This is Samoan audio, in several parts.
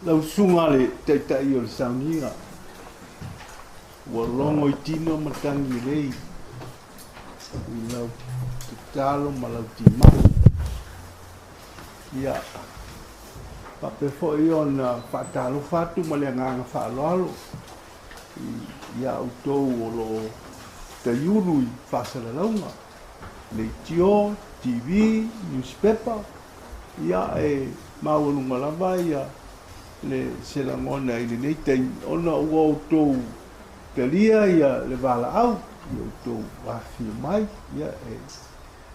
Lau susuga le Taitai o le Sauniga, ua logo i tino matagi lelei i lau tatalo ma lau timai. Ia, faapea foi ona faatalofa atu ma le agaga faaaloalo ia outou o lo o taiulu i faasalalauga, leitio, TV, newspaper, ia e maualuga lava ia le se lagona i lenei taimi ona ua outou talia ia le valaau i outou afifio mai, ia e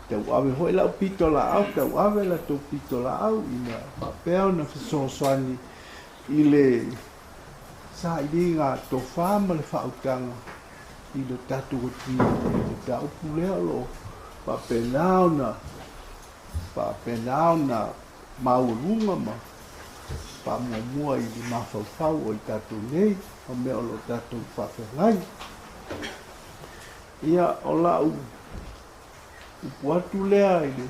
tauave foi lau pitolaau, tauave la tou pitolaau ina faapea ona fesoasoani i le sailiga tofa ma le faautaga i le tatou atunuu i le mataupu lea o lo o faapena ona maualuga ma faamuamua i le mafaufau o i tatou nei ma mea o lo o tatou faafeagai. Ia, o lau upu atu lea i le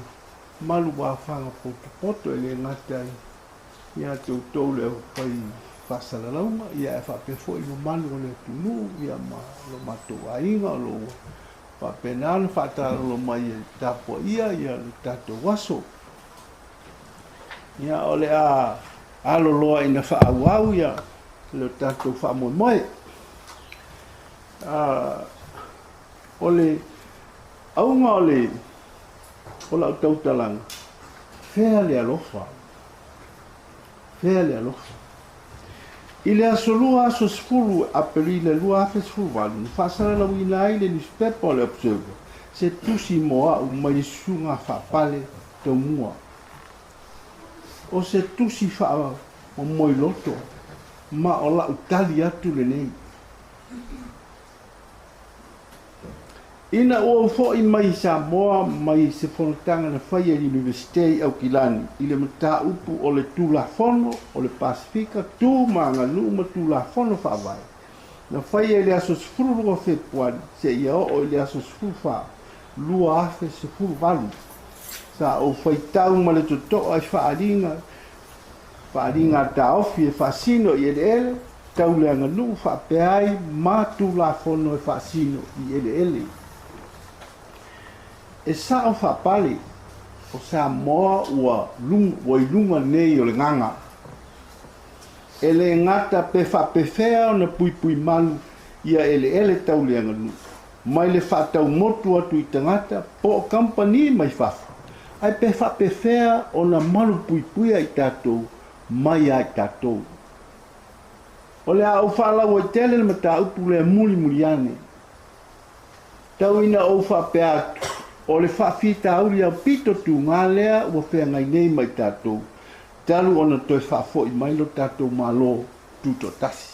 maluafaga potopoto e le gata ia te outou le aufai faasalalauga, ia ae faapea foi i mamalu o le atunuu, ia ma lo matou aiga o lo o faapena ona faatalolo mai e tapuaia ia le tatou aso. Ia, o le a aloloa ina faaauau ia le tatou faamoemoe. O le auga o lau tautalaga, fea le alofa? Fea le alofa? I le aso Lua aso 10 Aperila 2018, na faasalalauina ai le newspaper o le Observer se tusi mo au mai le susuga Faapale Taumua. O se tusi faamomoiloto ma o lau tali atu lenei. Ina ua ou fo'i mai i Samoa mai se fonotaga na faia i le Iunivesite i Aukilani i le mataupu o le Tulafono o le Pasefika Tu ma Aganuu ma Tulafono Faavae na faia i le aso 12 Fepuari seia oo i le aso 14, 2018, sa ou faitau ma le toto'a i faaaliga taofi e faasino i eleele tau le aganuu faapea ai ma Tulafono e faasino i eleele. E sa'o faapale o Samoa ua i luga nei o le gaga. E le gata pe faapefea ona puipui malu ia eleele tau le aganuu mai le faataumotu atu i tagata po o kamupani mai fafo, ae pe faapefea ona malu puipuia i tatou mai ia i tatou. O le a ou faalauaitele le mataupu lea mulimuli ane. Tau ina ou faapea atu, o le faafitauli aupito tuga lea ua feagai nei ma i tatou, talu ona toe faafo'i mai lo tatou Malo Tutoatasi.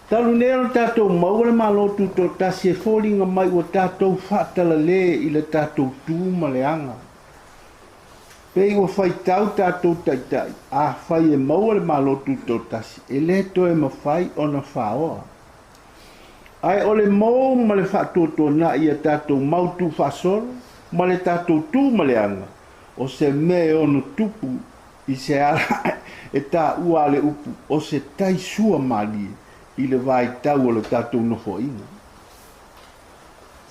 Talu nei ona tatou maua le Malo Tutoatasi e foliga mai ua tatou faatalale i le tatou tu ma le aga. Pei ua faitau tatou taitai, afai e maua le Malo Tutoatasi, e le toe mafai ona faoa. Ae o le mou ma le faatuatuana'i ia tatou mau tuufaasolo ma le tatou tu ma le aga, o se mea e ono tupu i se ala e taua a le upu o se tai sua malie i le vaitau o le tatou nofoaiga.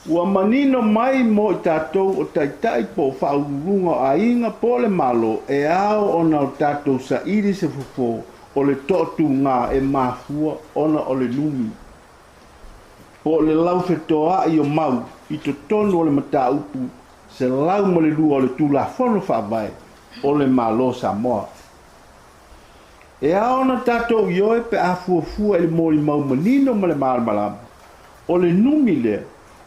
Ua manino mai mo i tatou o taitai po o faauluuluga o aiga po o le Malo e ao ona o tatou saili se fofo o le toatuga e mafua ona o le numi po o le laufetoa'i o mau i totonu o le mataupu 102 o le Tulafono Faavae o le Malo o Samoa. E ao ona tatou ioe pe a fuafua i le molimau manino ma le malamalama o le numi lea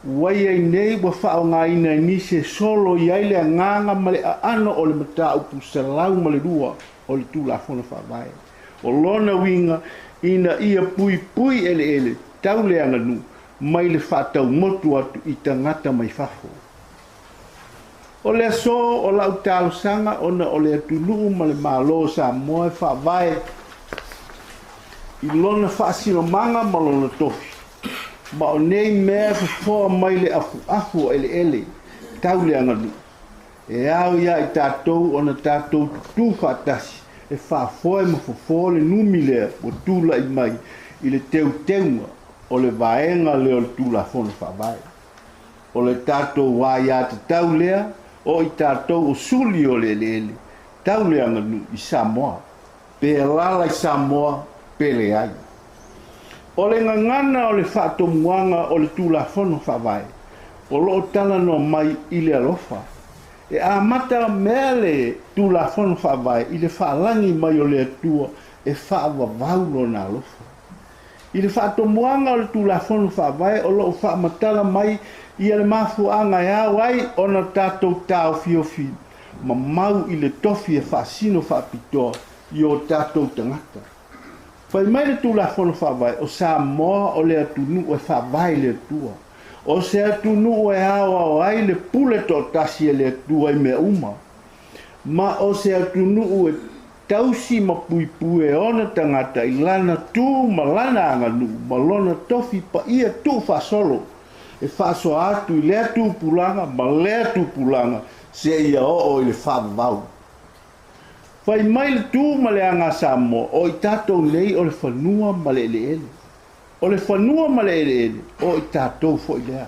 ua i ai nei ua faaaogaina e nisi e solo i ai le agaga ma le aano o le mataupu 102 o le Tulafono Faavae. O lona uiga ina ia puipui eleele tau le aganuu mai le faataumotu atu i tagata mai fafo. O le aso o lau talosaga ona o le atunuu ma le Malo o Samoa e faavae i lona faasinomaga ma lona tofi, ma o nei mea e fofoa mai le afuafu o eleele tau le aganuu, e ao ia i tatou ona tatou tutū faatasi e faafoe ma fofo le numi lea ua tula'i mai i le teuteuga o le vaega lea o le Tulafono Faavae. O le tatou aiatatau lea o i tatou o suli o le eleele tau le aganuu i Samoa, pe alaala i Samoa pe leai. O le gagana o le faatomuaga o le Tulafono Faavae o lo o talanoa mai i le alofa. E amata mea le Tulafono Faavae i le faalagi mai o le Atua e faavavau Lona alofa. I le faatomuaga o le Tulafono Faavae o lo o faamatala mai ia le mafuaaga e ao ai ona tatou taofiofi ma mau i le tofi e faasino faapitoa i o tatou tagata. Fai mai le Tulafono Faavae o Samoa o le atunuu e faavae i le Atua. O se atunuu e aoao ai le pule toatasi a le Atua i mea uma, ma o se atunuu e tausi ma puipui e ona tagata i lana tu ma lana aganuu ma lona tofi paia tuufaasolo e faasoa atu i lea tupulaga ma lea tupulaga seia oo i le faavavau. Fai mai le tu ma le aga a Samoa, o i tatou nei o le fanua ma le eleele. O le fanua ma le eleele, o i tatou foi lea.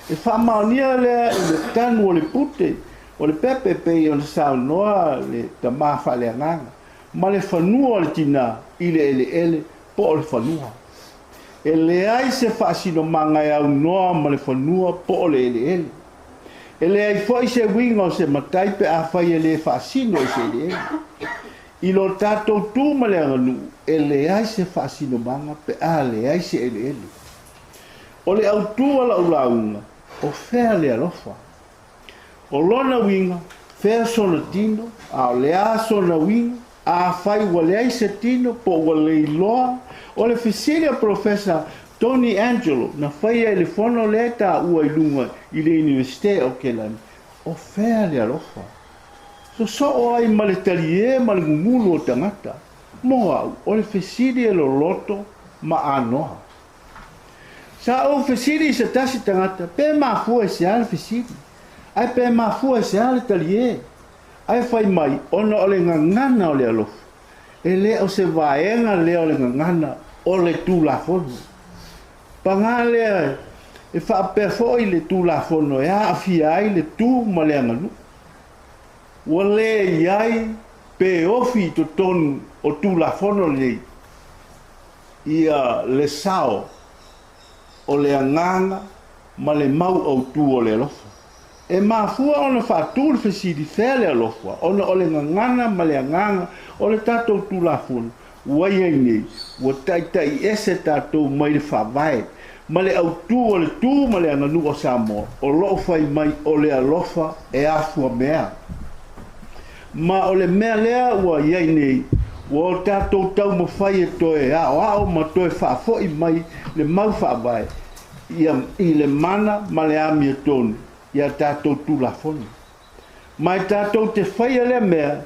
E faamaonia lea i le tanu o le pute o le pepe e pei ona saunoa le tama faaleagaga, ma le fanua o le tinā i le eleele po o le fanua. E leai se faasinomaga e aunoa ma le fanua po o le eleele. E leai foi se uiga o se matai pe afai e le faasino i se eleele. I lo tatou tu ma le aganuu, e leai se faasinomaga pe a leai se eleele. O le autu a lau lauga, o fea le alofa? O lona uiga, fea sona tino, a o le a sona uiga? Afai ua leai se tino po ua leiloa, o le fesili a Polofesa Tony Angelo na faia i le fono lea e taua i luga i le Iunivesite o Kelani, o fea le alofa? Sosoo ai ma le taliē ma le gugulu o tagata. Mo au, o le fesili e loloto ma anoa. Sa ou fesili i se tasi tagata pe mafua i se a le fesili, ae pe mafua i se a le taliē. Ae fai mai, ona o le gagana o le alofa, e le o se vaega lea o le gagana o le Tulafono. Paga lea e faapea foi le Tulafono e aafia ai le tu ma le aganuu. Ua le i ai pe ofi i totonu o Tulafono lenei ia le sao o le agaga ma le mau autu o le alofa. E mafua ona faatu le fesili fea le alofa ona o le gagana ma le agaga o le tatou Tulafono ua i ai nei, ua taitaiese tatou mai le Faavae ma le autu o le tu ma le aganuu a Samoa o lo o fai mai o le alofa e afua mea. Ma o le mea lea ua i ai nei, ua o tatou taumafai e toe aoao ma toe faafoi mai le mau Faavae ia i le mana ma le amiotonu i a tatou Tulafono. Ma e tatou te faia lea mea,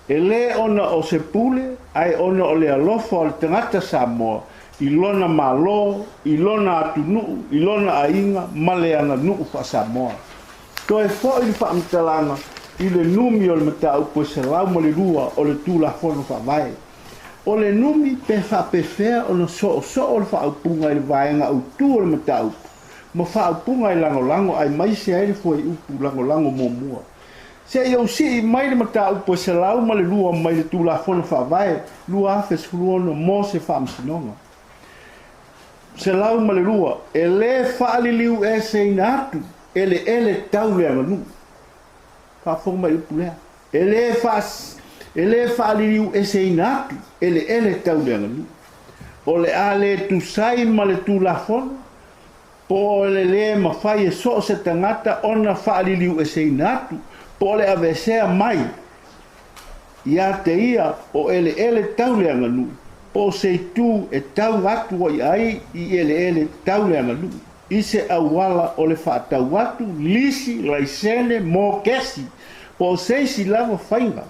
e le ona o se pule, ae ona o le alofa o le tagata Samoa i lona Malo, i lona atunuu, i lona aiga ma le aganuu faa-Samoa. Toe foi le faamatalaga i le numi o le mataupu e 102 o le Tulafono Faavae. O le numi pe faapefea ona soosoo le faaupuga i le vaega autu o le mataupu ma faaupuga e lagolago aemaise ai le fuaiupu lagolago muamua. Se i ou sii mai le mataupu e 102 mai le Tulafono Faavae 2016 mo se faamasinoga. 102, E le faaliliueseina atu eleele tau le aganuu. Faafofoga mai i upu lea. E le faa, e le faaliliueseina atu eleele tau le aganuu. O le a le tusai ma le Tulafono, po o le le mafai e so o se tagata ona faaliliueseina atu, po o le aveesea mai ia te ia o eleele tau le aganuu, po o se itu e tau atu ai i eleele tau le aganuu, i se auala o le faatau atu, lisi, laisene, mokesi, po o se isi lava faiga.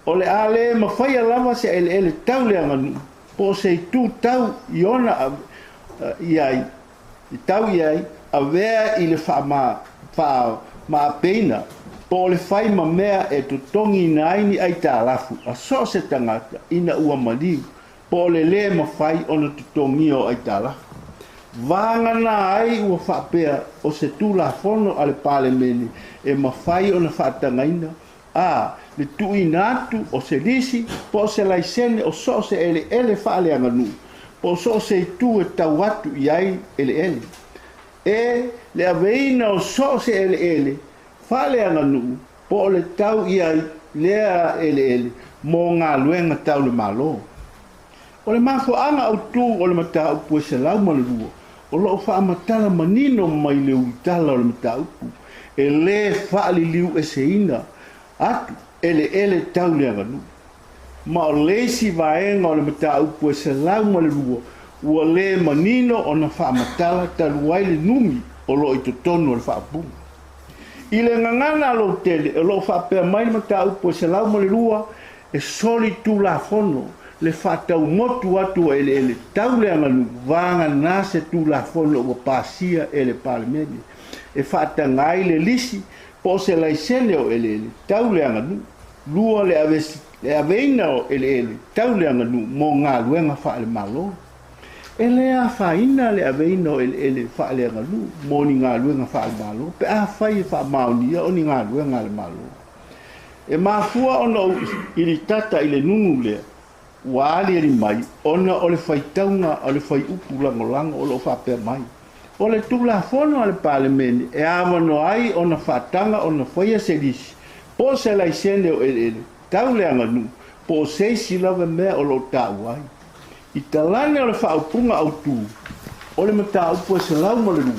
O le a le mafaia lava se eleele tau le aganuu, po o se itu tau i ona i ai, i tau i ai, avea i le faamaapeina. po o le fai ma mea e totogiina ai ni aitalafu a so o se tagata ina ua maliu, po o le lē mafai ona totogia o aitalafu. Vagana ai ua faapea o se Tulafono a le Palemene e mafai ona faatagaina a. Le tuuina atu o se lisi po o se laisene o so o se eleele faaleaganuu po o so o se itu e tau atu i ai eleele. E. Le aveina o so o se eleele faaleaganuu po o le tau i ai lea eleele mo galuega tau le Malo. O le mafuaaga autū o le mataupu e 102, o lo o faamatala manino mai le uitala o le mataupu, e lē faaliliueseina atu eleele tau le aganuu. Ma o le isi vaega o le mataupu e 102 ua lē manino ona faamatala talu ai le numi o lo o i totonu o le faaupuga. I le gagana a lou tele, o lo o faapea mai le mataupu e 102, e solitulafono le faataumotu atu o eleele tau le aganuu vagana se Tulafono ua pasia e le Palemene e faataga ai le lisi po o se laisene o eleele tau le aganuu. 2, le aveina o eleele tau le aganuu mo galuega faale-Malo. E lē afaina le aveina o eleele faaleaganuu mo ni galuega faale-Malo pe afai e faamaonia o ni galuega a le Malo. E mafua ona ou ilitata i le nunu lea ua aliali mai ona o le faitauga o le fuaiupu lagolago o lo o faapea mai, o le Tulafono a le Palemene e avanoa ai ona faataga ona faia se lisi po o se laisene o eleele tau le aganuu po o se isi lava mea o lo o taua ai. I talane o le faaupuga autū o le mataupu e 102,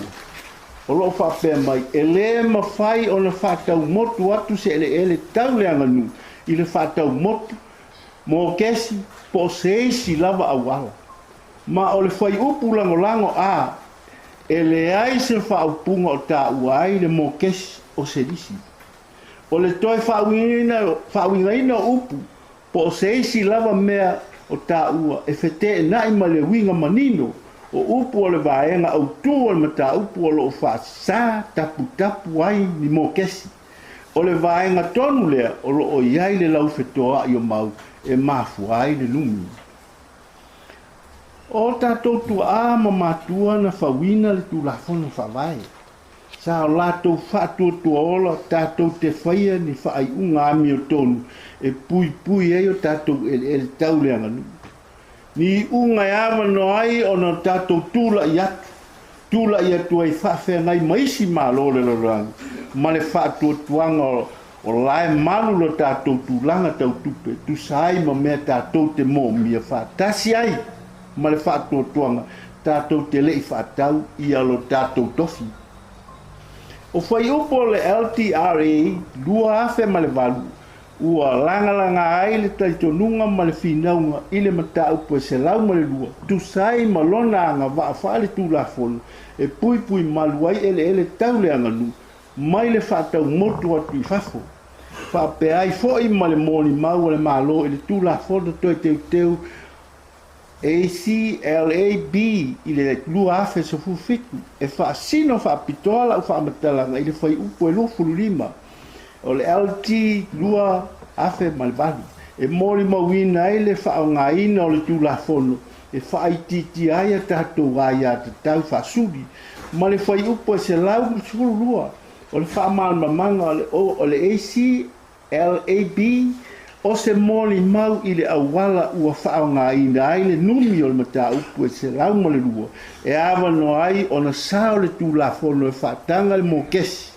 o lo o faapea mai, e lē mafai ona faataumotu atu se eleele tau le aganuu i le faataumotu mokesi po o se isi lava auala. Ma o le fuaiupu lagolago A, e leai se faaupuga o taua ai le mokesi o se lisi. O le toe faauigaina o upu po o se isi lava mea o taua e feteenai ma le uiga manino o upu o le vaega autū o le mataupu o lo o faasā taputapu ai ni mokesi. O le vaega tonu lea o lo o i ai le laufetoa'i o mau e mafua ai le numi. O tatou tuaa ma matua na fauina le Tulafono Faavae. Sa o latou faatuatuaola tatou te faia ni faaiuga amiotonu e puipui ai o tatou eleele tau le aganuu. Ni iuga e avanoa ai ona tatou tula'i atu, tula'i atu ai faafeagai ma isi Malo o le lalolagi ma le faatuatuaga o la e malu lo tatou tulaga tau tupe e tusa ai ma mea tatou te moomia faatasi ai ma le faatuatuaga tatou te le i faatau ia lo tatou tofi. O fuaiupu o le LTRA 2008 ua lagalaga ai le talitonuga ma le finauga i le mataupu e 102 tusa ai ma lona agavaa faaletulafono e puipui malu ai eleele tau le aganuu mai le faataumotu atu i fafo, faapea ai foi ma le molimau a le Malo i le Tulafono Toe Teuteu ACLAB i le 2017. E faasino faapitoa lau faamatalaga i le fuaiupu e 25 o le LT 2008 e molimauina ai le faaaogaina o le Tulafono e faaitiitia ai a tatou aiatatau faasuli, ma le fuaiupu e 112 o le faamalamalamaga o le ACLAB o se molimau i le auala ua faaaogaina ai le numi o le mataupu e 102 e avanoa ai ona sao le Tulafono e faataga le mokesi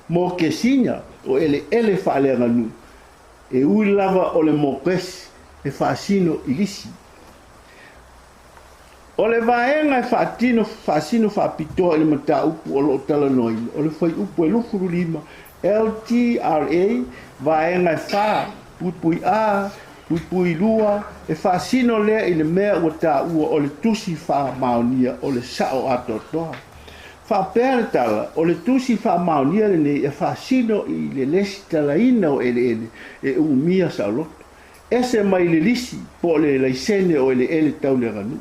mokesiga o eleele faaleaganuu e ui lava o le mokesi e faasino i lisi. O le vaega e faatino faasino faapitoa i le mataupu o lo o talanoaina o le fuaiupu e 25 LTRA vaega e 4 puipui A puipui 2 e faasino lea i le mea ua taua o le tusi faamaonia o le sao atoatoa. Faapea le tala, o le tusi faamaonia lenei e faasino i le lesitalaina o eleele e umia saoloto, ese mai le lisi po o le laisene o eleele tau le aganuu.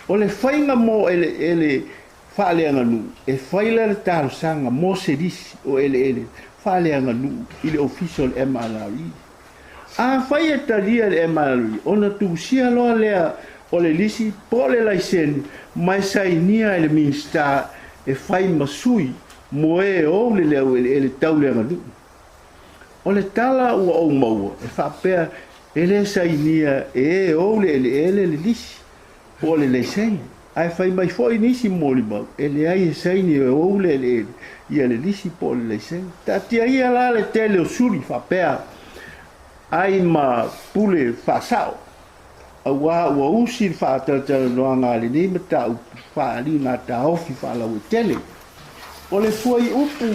O le faiga mo eleele faaleaganuu, e fai lea le talosaga mo se lisi o eleele faaleaganuu i le Ofisa o le MLRE. Afai e talia e le MLRE, ona tusia loa lea o le lisi po o le laisene ma e sainia e le Minisita e fai ma sui mo e ou le laueleele tau le aganuu. O le tala ua ou maua e faapea e le sainia e e ou le eleele le lisi po o le laisene, ae fai mai foi nisi molimau e leai e saini e ou le eleele ia le lisi po o le laisene. Taatia ia la le tele o suli faapea ai ma pule faasao, auā ua usi le faatalatalanoaga a lenei mataupu faaaliga taofi faalauaitele. O le fuaiupu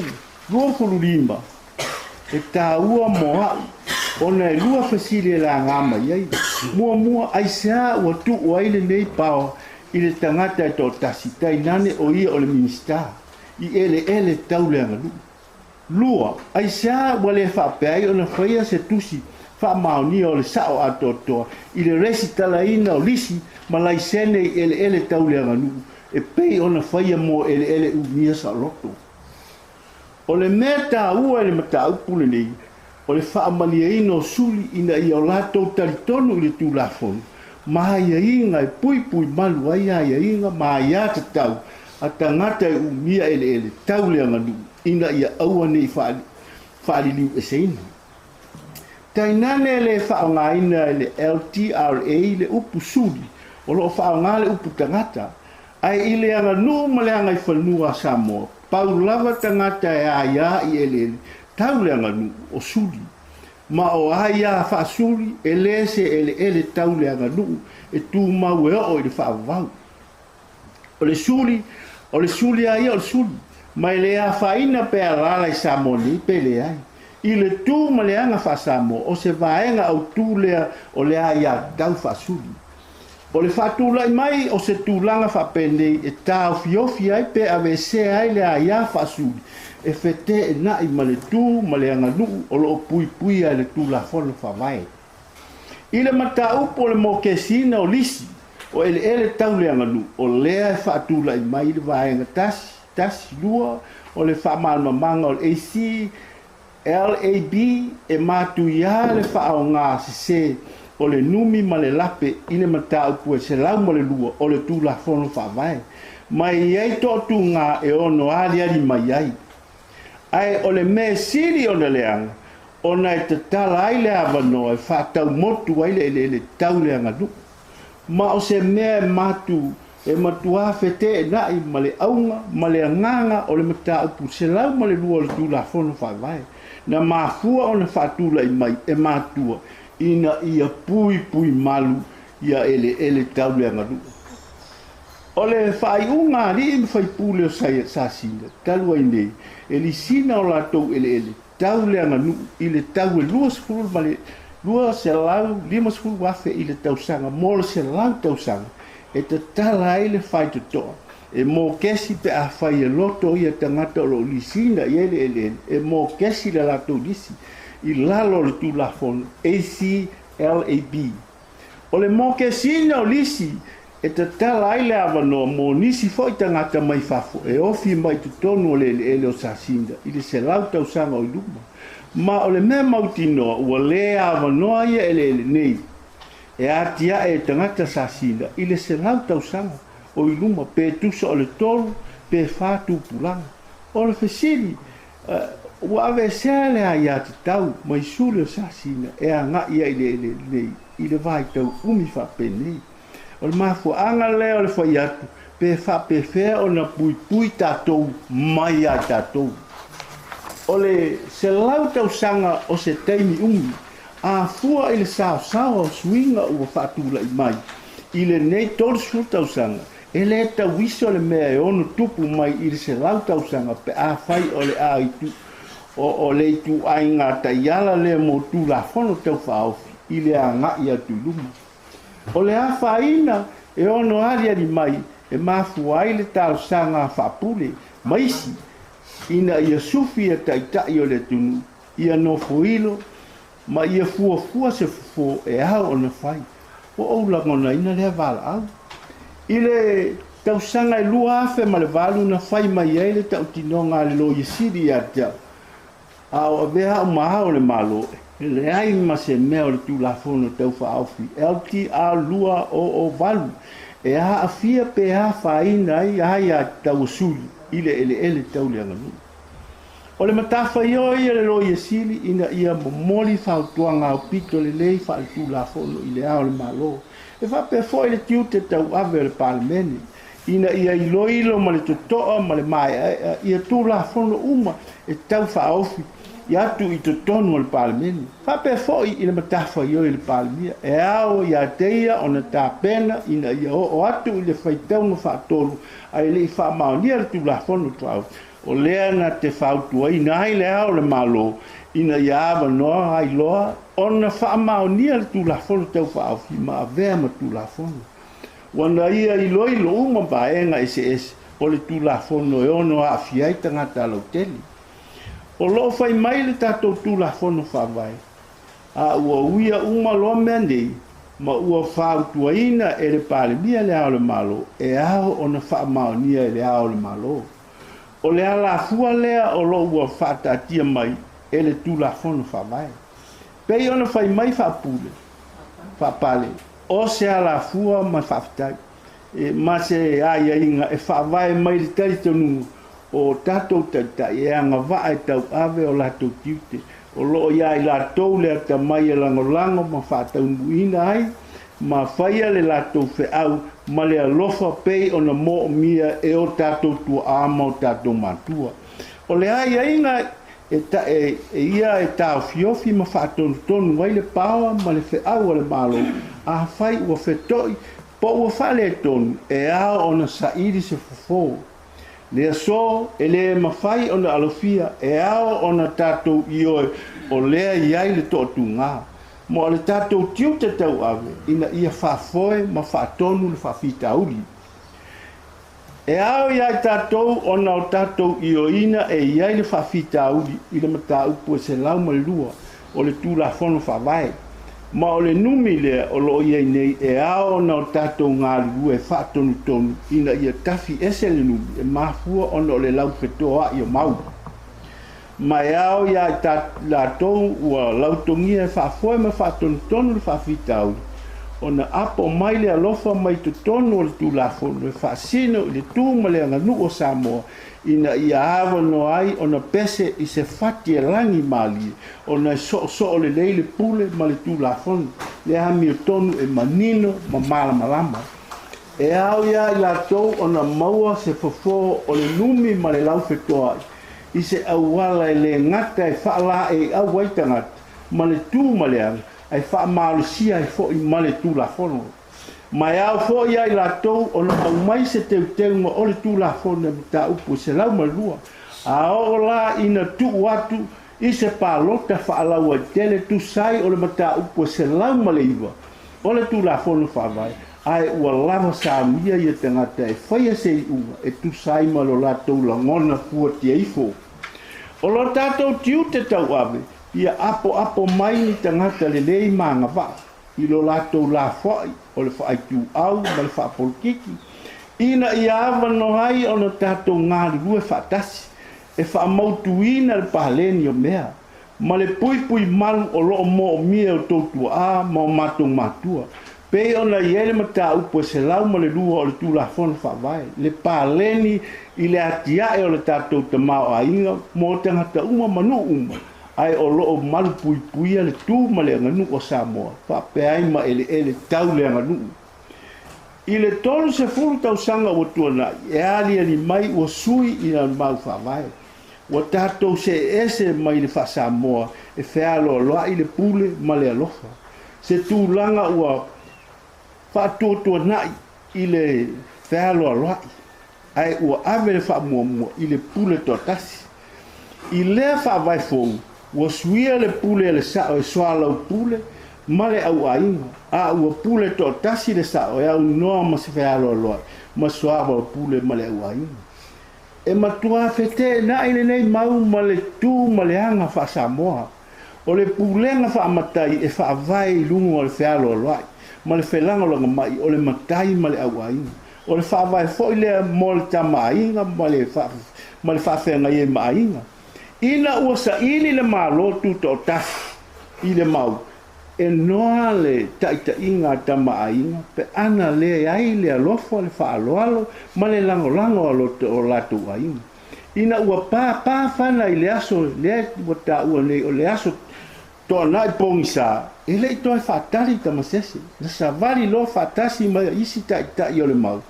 25 e taua mo a'u ona e lua fesili e lagā mai ai. Muamua, aisea ua tuu ai lenei paoa i le tagata e toatasi, tainane o ia o le Minisita, i eleele tau le aganuu? Lua, aisea ua le faapea ai ona faia se tusi faamaonia o le sao atoatoa i le resitalaina o lisi ma laisene i eleele tau le aganuu e pei ona faia mo eleele umia saoloto? O le mea taua i le mataupu lenei, o le faamalieina o suli ina ia o latou talitonu i le Tulafono ma aiaiga e puipui malu ai aiaiga ma aiatatau a tagata e umia eleele tau le aganuu ina ia aua ne i faaliliueseina. Tainane e le faaaogaina e le LTRA le upu suli, o lo o faaaoga le upu tagata. Ae i le aganuu ma le agaifanua a Samoa, pau lava tagata e aia i eleele tau le aganuu, o suli. Ma o aia faasuli e le se eleele tau le aganuu e tumau e oo i le faavavau. O le suli, o le suli lava ia o le suli, ma e le afaina pe alaala i Samoa nei pe leai. I le tu ma le aga faa-Samoa, o se vaega autū lea o le aiatatau faasuli. O le faatulai mai o se tulaga faapenei e taofiofi ai pe aveesea ai le aia faasuli e feteenai ma le tu ma le aganuu o lo o puipuia e le Tulafono Faavae. I le mataupu o le mokesiina o lisi o eleele tau le aganuu, o lea e faatulai mai le Vaega 1, 1, 2 o le Faamalamalamaga o le AC LAB e matuia le faaaoga sese o le numi ma le lape i le mataupu e 102 o le Tulafono Faavae, ma e i ai toatuga e ono aliali mai ai. Ae o le mea e sili ona leaga, ona e tatala ai le avanoa e faataumotu ai le eleele tau le aganuu. Ma o se mea e matu e matuā feteenai ma le auga ma le agaga o le mataupu 102 o le Tulafono Faavae, na mafua ona faatulai mai e matua ina ia puipui malu ia eleele tau le aganuu. O le faaiuga a alii ma faipule o Sasina talu ai nei, e lisina o latou eleele tau le aganuu i le tau e 250 afe i le tausaga mo le 100 tausaga e tatala ai le faitotoa e mokesi pe afai e loto ia tagata o lo o lisiina i ai le eleele e mokesi le latou lisi i lalo o le Tulafono ACLAB. O le mokesiina o lisi e tatala ai le avanoa mo nisi foi tagata mai fafo e ofi mai i totonu o le eleele o Sasinda i le 100 tausaga o i luma. Ma o le mea mautinoa ua le avanoa ia eleele nei e atiae e tagata Sasinda i le 100 tausaga o i luma pe tusa o le tolu pe fa tupulaga. O le fesili, ua aveesea le aiatatau mai suli o Sasina e agai ai i le eleele nei i le vaitau umi faapenei? O le mafuaaga lea o le fai atu pe faapefea ona puipui tatou mai ia i tatou. O le 100 tausaga o se taimi umi, a fua i le saosaoa o suiga ua faatulai mai i lenei 30 tausaga, e le tauiso le mea e ono tupu mai i le 100 tausaga pe afai o le a o le ituaiga taiala lea mo Tulafono Tau Faaofi i le agai atu i luma. O le afaina e ono aliali mai e mafua ai le talosaga a Faapule ma isi ina ia sufi ia taitai o le atunuu, ia nofoilo ma ia fuafua se fofo e ao ona fai. Ua ou lagonaina lea valaau. I le tausaga e 2008 na fai mai ai le tautinoga a le Loia Sili ia te au. A o avea au ma Ao o le Malo, e leai ma se mea o le Tulafono Tau Faaofi LTR 2008 e aafia pe afaina ai aiatatau a suli i le eleele tau le aganuu. O le matafaioi a le Loia Sili ina ia momoli fautuaga aupito lelei faaletulafono i le Ao o le Malo, e faapea foi le tiute tauave o le Palemene ina ia iloilo ma le totoa ma le maeaea ia Tulafono uma e tau faaofi atu i totonu o le Palemene. Faapea foi i le matafaioi a le Palemia, e ao ia te ia ona tapena ina ia oo atu i le faitauga faatolu ae le i faamaonia le Tulafono Faaofi. O lea na te fautuaina ai le Ao o le Malo ina ia avanoa ai loa ona faamaonia le Tulafono Tau Faaofi ma avea ma Tulafono. Ua na ia iloilo uma vaega eseese o le Tulafono e ono aafia ai tagata lautele. O lo o fai mai le tatou Tulafono Faavae, a ua uia uma loa mea nei, ma ua fautuaina e le Palemia le Ao o le Malo, e ao ona faamaonia e le Ao o le Malo. O le alafua lea o lo o ua faataatia mai e le Tulafono Faavae. Pei ona fai mai faapule, faapale, o se alafua ma faafetai, e, ma se aiaiga e faavae mai le talitonuga o tatou taitai e agavaa e tauave o latou tiute. O lo o ia i latou le atamai e lagolago ma faataunuuina ai ma faia le latou feau ma le alofa pei ona moomia e o tatou tuaa ma o tatou matua. O le aiaiga e, ta, e, e ia e taofiofi ma faatonutonu ai le paoa ma le feau a le Malo, afai ua feto'i po ua faaletonu, e ao ona saili se fofo. Le aso e le mafai ona alofia, e ao ona tatou ioe o lea i ai le toatuga ma o le tatou tiute tauave ina ia faafoe ma faatonu le faafitauli. E ao ia i tatou ona o tatou ioeina e i ai le faafitauli i le mataupu e 102 o le Tulafono Faavae, ma o le numi lea o lo o i ai nei e ao ona o tatou galulue faatonutonu ina ia tafi ese le numi e mafua ona o le laufetoa'i o mau. Ma e ao ia i latou ua lautogia e faafoe ma faatonutonu le faafitauli ona apo mai le alofa mai totonu o le Tulafono e faasino i le tu ma le aganuu o Samoa ina ia avanoa ai ona pese i se fati e lagimalie ona e soosoo lelei le pule ma le Tulafono le amiotonu e manino ma malamalama. E ao ia i latou ona maua se fofo o le numi ma le laufetoa'i i se auala e le gata e faalaeiau ai tagata ma le tu ma le aga, ae faamalosia ai foi ma le Tulafono. Ma e ao foi ia i latou ona aumai se teuteuga o le Tulafono e mataupu e 102, a oo la ina tuu atu i se palota faalauaitele tusa ai o le mataupu e 109 o le Tulafono Faavae, ae ua lava saunia ia tagata e faia se iuga e tusa ai ma lo latou lagona fuatia ifo. O lo tatou tiute tauave, ia apoapo mai ni tagata lelei ma agavaa i lo latou lafoai o le faaituau ma le faapolokiki, ina ia avanoa ai ona tatou galulue faatasi e faamautuina le paleni o mea ma le puipui malu o lo o moomia e o tou tuaa ma o matou matua, pei ona i ai le mataupu e 102 o le Tulafono Faavae, le paleni i le atiae o le tatou tamaoaiga mo tagata uma ma nuu uma, ae o lo o malupuipuia le tu ma le aganuu o Samoa, faapea ai ma eleele tau le aganuu. I le 30 tausaga ua tuanai, e aliali mai ua sui i na mau faavae. Ua tatou seese mai le faaSamoa e fealoaloa'i le pule ma le alofa. Se tulaga ua faatuatuana'i i le fealoaloa'i, ae ua ave le faamuamua i le pule toatasi. I lea faavae fou, ua suia le pule a le sao e soalaupule ma le auaiga, a ua pule toatasi le sao e aunoa ma se fealoaloa'i ma soalaupule ma le auaiga. E matua feteenai lenei mau ma le tu ma le aga faaSamoa. O le pulega faamatai e faavae i luga o le fealoaloa'i ma le felagolagomai o le matai ma le auaiga. O le faavae foi lea mo le tamaaiga ma le faafeagai ai ma aiga. Ina ua saili le Malo Tutoatasi i le mau, e noa le taitaiga a Tama a Aiga pe ana leai le alofa, le faaaloalo ma le lagolago a o latou aiga. Ina ua pāpā fana i le aso lea ua taua nei o le aso Toanai pogisa, e le i toe faatali Tamasese, na savali loa faatasi ma isi taitai o le mau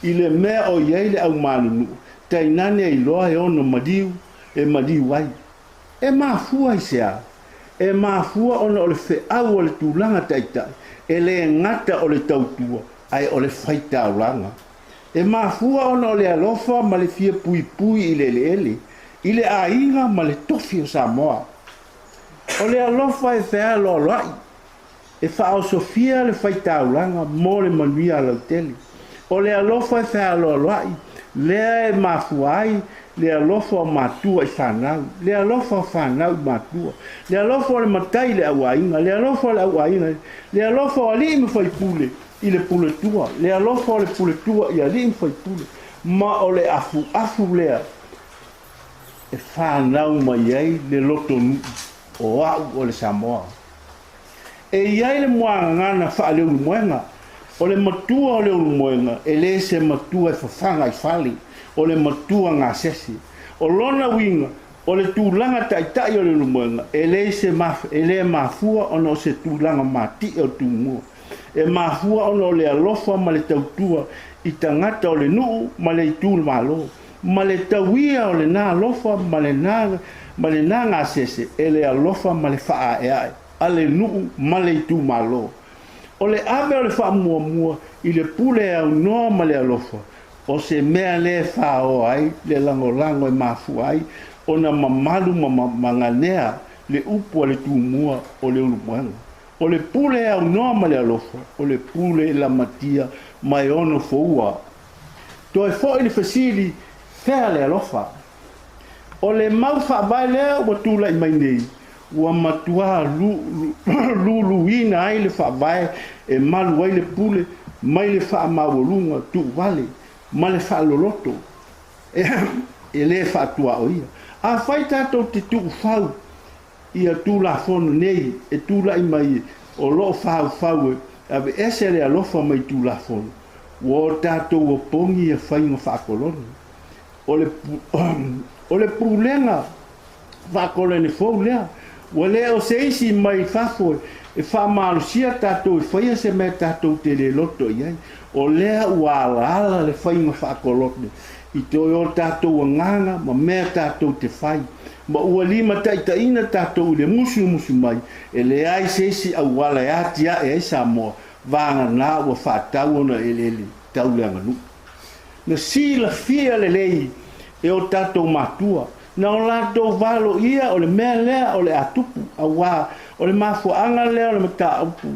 i le mea o i ai le au malunuu, tainane ai loa e ono maliu e maliu ai. E mafua i se a? E mafua ona o le feau o le tulaga taitai, e le gata o le tautua, ae o le faitaulaga. E mafua ona o le alofa ma le fia puipui i le eleele, i le aiga ma le tofi o Samoa. O le alofa e fealoaloai, e faaosofia le faitaulaga mo le manuia lautele. O le alofa e fealoaloai, lea e mafua ai le alofa o matua i fanau, le alofa o fanau i matua, le alofa o le matai i le auaiga, le alofa o le auaiga, le alofa o alii ma faipule i le puletua, le alofa o le puletua i alii ma faipule, ma o le afuafu lea e fanau mai ai le lotonuu o au o le Samoa. E i ai le muagagana faaleulumoega, o le matua o le ulumoega e le se matua e fafaga i fale, o le matua gasese. O lona uiga, o le tulaga taitai o le ulumoega, e le se e le mafua ona o se tulaga matie o Tumua. E mafua ona o le alofa ma le tautua i tagata o le nuu ma le itumalo, ma le tauia o lena alofa ma lena gasese e le alofa ma le faaeae a le nuu ma le itumalo. O le ave o le faamuamua i le pule aunoa ma le alofa, o se mea lea e faaoa ai le lagolago e mafua ai ona mamalu ma maganea le upu a le Tumua o le Ulumoega. O le pule aunoa ma le alofa, o le pule lamatia ma e ono foua. Toe foi le fesili, fea le alofa? O le mau faavae lea ua tulai mai nei, ua matua luluina ai le faavae e malu ai le pule mai le faamaualuga tuuvale ma le faaloloto e le faatuaoia. Afai tatou te tuufau ia Tulafono nei e tulai mai o loo faufau e aveese le alofa mai Tulafono, ua o tatou opogi ia faiga faakolone. O le pulega faakolone fou lea, ua le o se isi mai fafo e faamalosia tatou e faia se mea tatou te le loto i ai. O lea ua alaala le faiga faakolone i toe o tatou agaga ma mea tatou te fai, ma ua limataitaiina tatou i le musumusu mai e leai se isi auala e atiae ai Samoa, vagana ua faatau ona eleele tau le aganuu. Na silafia lelei e o tatou matua, na o latou valo ia o le mea lea o le a tupu, auā o le mafuaaga lea o le mataupu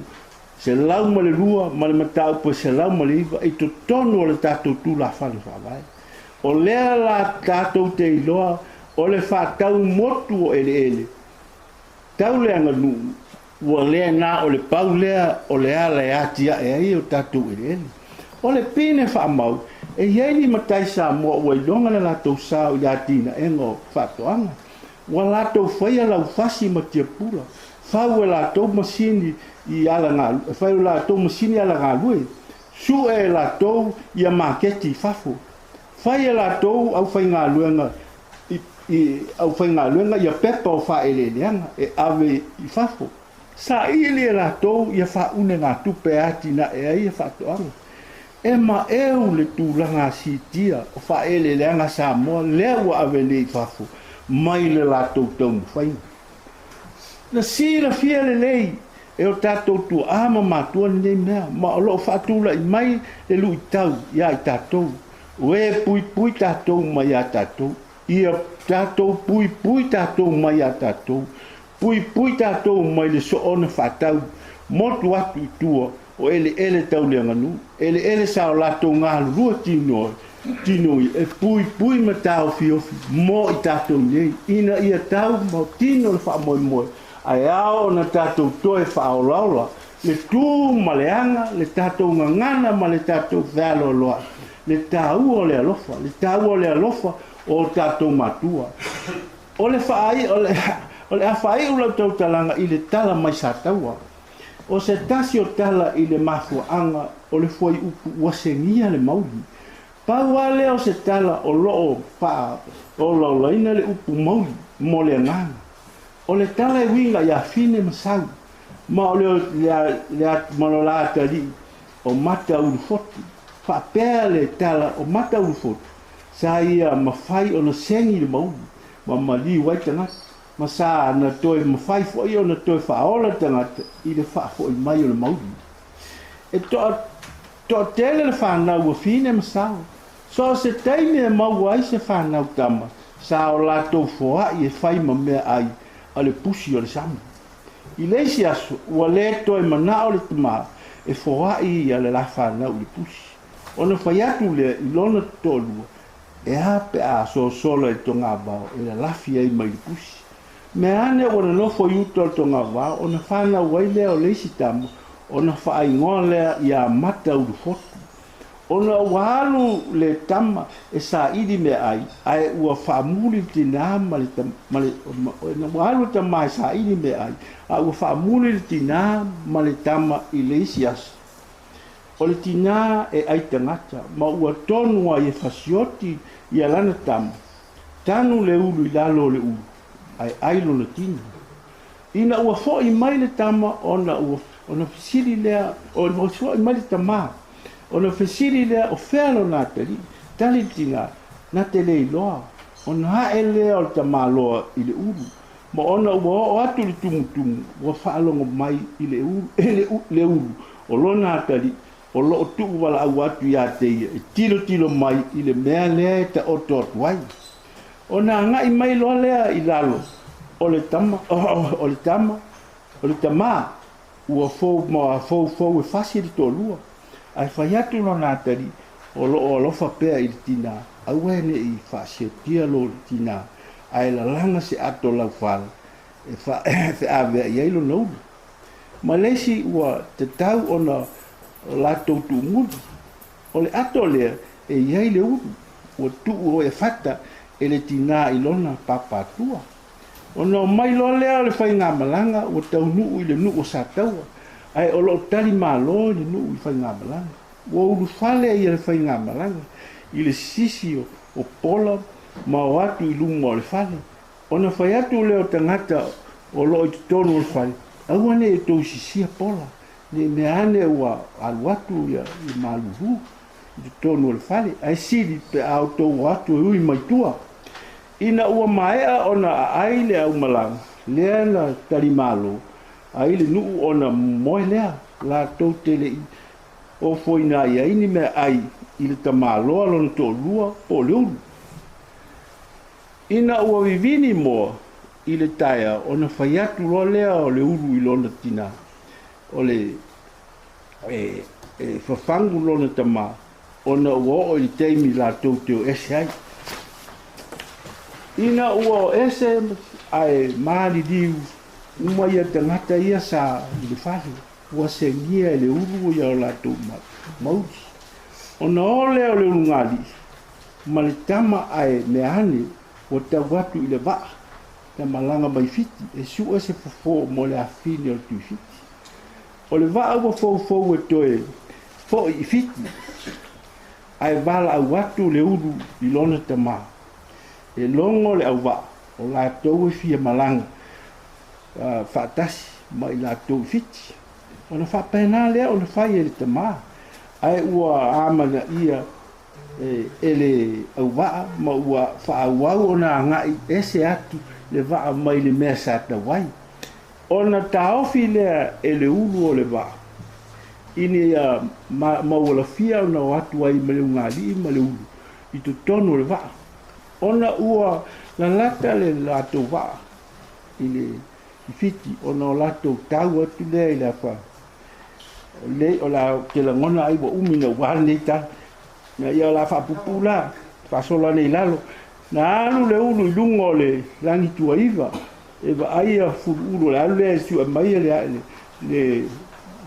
102 ma le mataupu 109 i totonu o le tatou Tulafono Faavae. O lea la tatou te iloa o le faatau motu o eleele tau le aganuu, ua le na o le pau lea o le ala e atiae ai o tatou eleele. O le pine faamau, e i ai ni matai Samoa ua iloga le latou sao i le atinaega o faatoaga. Ua latou faia laufasi ma tiapula, fau e latou masini i ala fai o latou masini ala galue, sue e latou ia maketi i fafo, fai e latou aufaigaluega i aufaigaluega ia pepa o faaeleeleaga e ave i fafo, saili e latou ia faaunegatupe e atinae ai ia faatoaga. E maeu le tulaga siitia o faaeleeleaga Samoa lea ua ave nei i fafo mai le latou taumafaiga. Na silafia lelei e o tatou tuaa ma matua lenei mea, ma o loo faatulai mai le luitau ia i tatou, ua e puipui tatou mai ia tatou, ia tatou puipui tatou mai ia tatou, puipui tatou mai le soona faatau motu atu i tua o eleele tau le aganuu, eleele sa o latou galulue tinoi e puipui ma taofiofi mo i tatou nei, ina ia tau ma tino le faamoemoe, ae ao ona tatou toe faaolaola le tu ma le aga, le tatou gagana ma le tatou fealoaloai, le taua o le alofa, le taua o le alofa o tatou matua. O le faai, o le, o le a faaiu lau tautalaga i le tala mai Sataua. O se tasi o tala i le mafuaaga o le fuaiupu ua segia le mauli. Pau lava lea o se tala o lo o faaolaolaina le upu mauli mo le agaga. O le tala e uiga ia Fine ma Sau, ma o le, le, le, ma lo la atalii o Mataulufotu. Faapea le tala o Mataulufotu, sa ia mafai ona segi le mauli ma maliu ai tagata, ma sa na toe mafai foi ona toe faaola le tagata i le faafoi mai o le mauli. E toatele le fanau a Fine ma Sao. So o se taimi e maua ai se fanau tama, sa o latou foai e fai ma meaai a le pusi o le sami. I le isi aso, ua le toe manao le tamā e foai ia le la fanau i le pusi. Ona fai atu lea i lona toalua, e a pe a sosola i le togavao e lalafi ai mai le pusi. Mea ane ua nonofo i uta o le togavao, ona fanau ai lea o le isi tama, ona faaigoa lea ia Mataulufotu. Ona ua alu le tama e saili meaai, ae ua faamuli le tinā ma le, ma le, ua alu le tama e saili meaai, a ua faamuli le tinā ma le tama i le isi aso. O le tinā e ai tagata, ma ua tonu ai e fasioti ia lana tama, tanu le ulu i lalo o le ulu, ae ai lona tino. Ina ua foi mai le tama ona ua ona fesili lea, ona foi mai le tamā, ona fesili lea o fea lona atalii. Tali le tinā, na te le iloa. Ona ae lea o le tamāloa i le ulu, ma ona ua oo atu i le tumutumu, ua faalogo mai i le ulu, le ulu o lona atalii o lo o tuuvalaau atu ia te ia e tilotilo mai i le mea lea e taoto atu ai. Ona agai mai loa lea i lalo o le tama, o le tama, o le tamā, ua fou ma foufou e fasi le toalua. Ae fai atu lona atalii o lo o alofa pea i le tinā, aua e ne i faasiotia lo tinā, ae lalaga se ato laufala e feaveai ai lona ulu. Ma le isi ua tatau ona latou tuumuli. O le ato lea e i ai le ulu, ua tuu e fata e le tinā i lona papatua. Ona omai loa lea o le faigamalaga ua taunuu i le nuu o Sataua, ae o lo o tali malo i le nuu i faigamalaga. Ua ulufale ia le faigamalaga i le sisi o pola ma o atu i luma o le fale. Ona fai atu lea o tagata o lo o i totonu o le fale, aua ne i outou sisia pola, ne i mea ane ua alu atu ia malulu i totonu o le fale, ae sili pe a outou o atu e ui mai tua. Ina ua maea ona aai le aumalaga, lea na talimalo ai le nuu ona moe lea, latou te le i ofoina ai ai ni meaai i le tamāloa lona toalua po o le ulu. Ina ua vivini moa i le taeao, ona fai atu loa lea o le ulu i lona tinā, o le e fafagu lona tamā, ona ua oo i le taimi latou te o ese ai. Ina ua o ese ae maliliu uma ia tagata ia sa i le fale, ua segia e le ulu ia o latou mauli. Ona o lea o le ulugalii ma le tama ae mea ane ua tau atu i le vaa na malaga mai Fiti e sue se fofo mo le afine o le Tuifiti. O le vaa ua foufou e toe foi i Fiti, ae valaau atu le ulu i lona tamā. E logo le auvaa o latou e fia malaga faatasi ma i latou i Fiti. Ona faapena lea ona fai e le tamā, ae ua amanaia e le auvaa ma ua faaauau ona agai ese atu le vaa mai le mea sa tau ai. Ona taofi lea e le ulu o le vaa, ina ia maualafia ona o atu ai ma le ulugalii ma le ulu i totonu o le vaa. Ona ua lalata le latou vaa i le Fiti, ona o latou tau atu lea i le afa. Le o la te lagona ai ua umi na ua lenei tala. Na ia o la faapuupuu la, faasolo ane i lalo. Na alu le ulu i luga o le lagituaiva e vaai ia fuluulu o le alu lea e sue mai le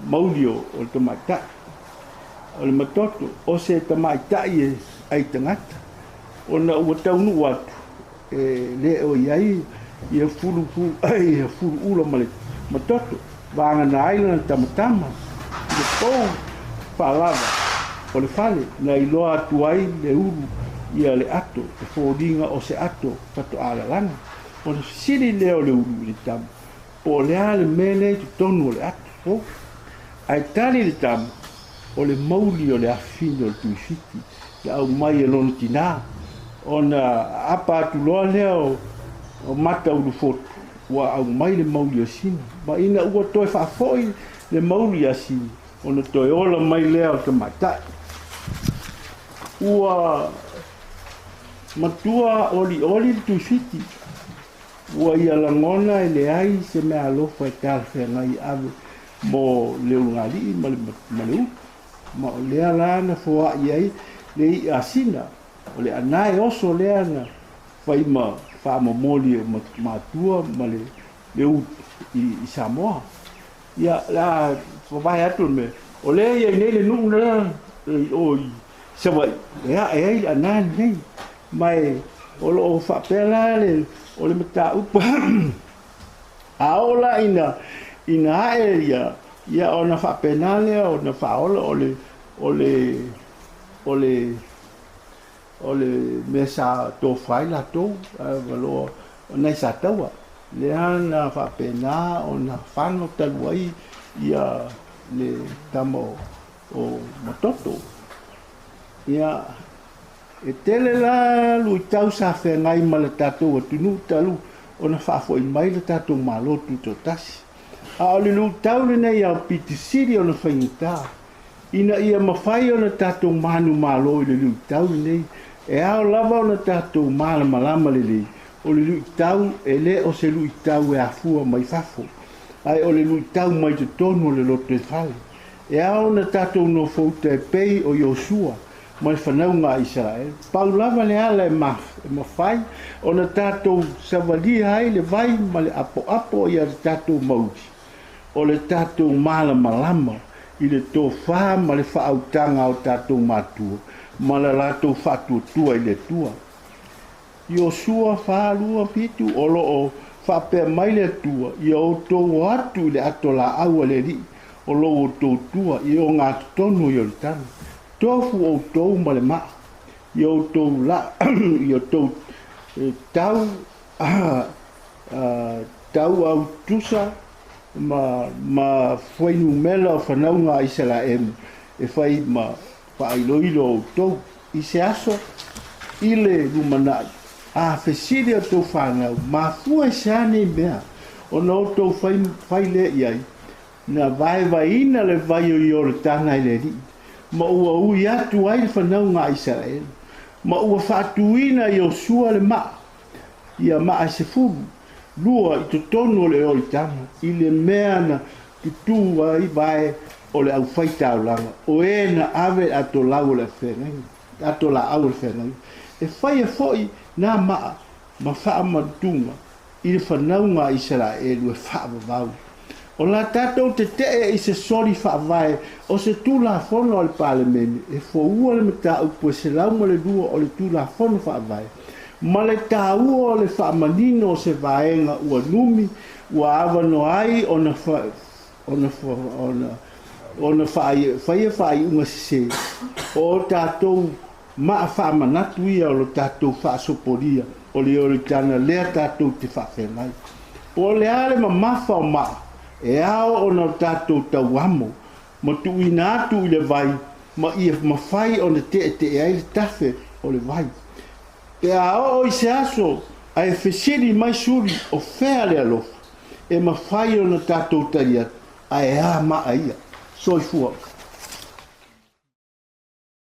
mauli o le tamaitai. O le matoto, o se tamaitai e ai tagata. Ona ua taunuu atu, e le o i ai ia fulu ia fulu ula ma le ma toto vagana ai lana tamatama i le pou faalava o le fale na iloa atu ai le ulu ia le ato e foliga o se ato faatoa lalaga. Ona fesili lea o le ulu i le tama, po o le a le mea lea i totonu o le ato fou. Ae tali le tama, o le mauli o le afafine o le Tuifiti na aumai e lona tinā. Ona aapa atu loa lea o mata ulufotu ua aumai le mauli o Sina. Ma ina ua toe faafoi le mauli ia Sina, ona toe ola mai lea o le tamaitai. Ua matua olioli le Tuifiti, ua ia lagona e leai se meaalofa e talafeagai e ave mo le ulugalii ma le ulu. Ma o lea la na foai ai le i'a a Sina, o le anae oso lea na fai ma faamomoli e matua ma le ulu i Samoa. Ia, o le a vavae atu le mea, o lea e i ai nei le nuu lea i o i Savaii e ae ai le anae lenei. Ma e o lo o faapea la le, o le mataupu a oo la ina, ina ae ia, ia ona faapena lea ona faaola o le, o le, o le, o le mea sa tofa ai latou, ae loa o nai Sataua lea na faapena ona fano talu ai ia le tama o Matoto. Ia, e tele la luitau sa feagai ma le tatou atunuu talu ona faafoi mai le tatou Malo Tutoatasi. A o le luitau lenei aupito sili ona faigata, ina ia mafai ona tatou manumalo i le luitau lenei, e ao lava ona tatou malamalama lelei, o le luitau e le o se luitau e afua mai fafo, ae o le luitau mai totonu o le lotoifale. E ao ona tatou nofouta e pei o Iosua ma le fanauga a Isaraelu. Pau lava le ala e mafai ona tatou savalia ai le vai ma le apoapo i a tatou mauli, o le tatou malamalama i le tofa ma le faautaga a o tatou matua ma le latou faatuatua i le Atua. Iosua 4, 2, 7, o lo o faapea mai le Atua, Ia outou o atu i le ato laau a le Alii o lo outou tua i ogatotonu o Ioritana. Tofu outou ma le maa, ia outou la, ia outou tau, tau au tusa ma fuainumera o fanauga a Isaraelu e fai ma faailoilo outou i se aso i le lumanai. A fesili a outou fanau, mafua i se a nei mea ona outou fai, fai lea i ai, na vaevaeina le vai o Ioritana e le Alii, ma ua ui atu ai le fanauga a Isaraelu, ma ua faatuina e Iosua le maa, ia maa e 12 i totonu o le Ioritana, i le mea na tutū ai vae o le aufaitaulaga, o e na ave le atolau o le feagaiga, atolaau o le feagaiga. E faia foi nā maa ma faamalutuga i le fanauga a Isaraelu e faavavau. O la tatou tetee i se soli faavae o se Tulafono a le Palemene e foua le mataupu e 102 o le Tulafono Faavae ma le taua o le faamanino o se vaega ua numi ua avanoa ai ona ona ona ona faia faaiuga sese o tatou maa faamanatu ia o lo tatou faasopolia o le Ioritana lea tatou te faafeagai. Po o le a le mamafa o maa e ao ona o tatou tauamo ma tuuina atu i le vai ma ia mafai ona teetee ai le tafe o le vai. Pe a oo i se aso ae fesili mai suli o fea le alofa, e mafai ona tatou tali atu, ae a maa ia. Soifua.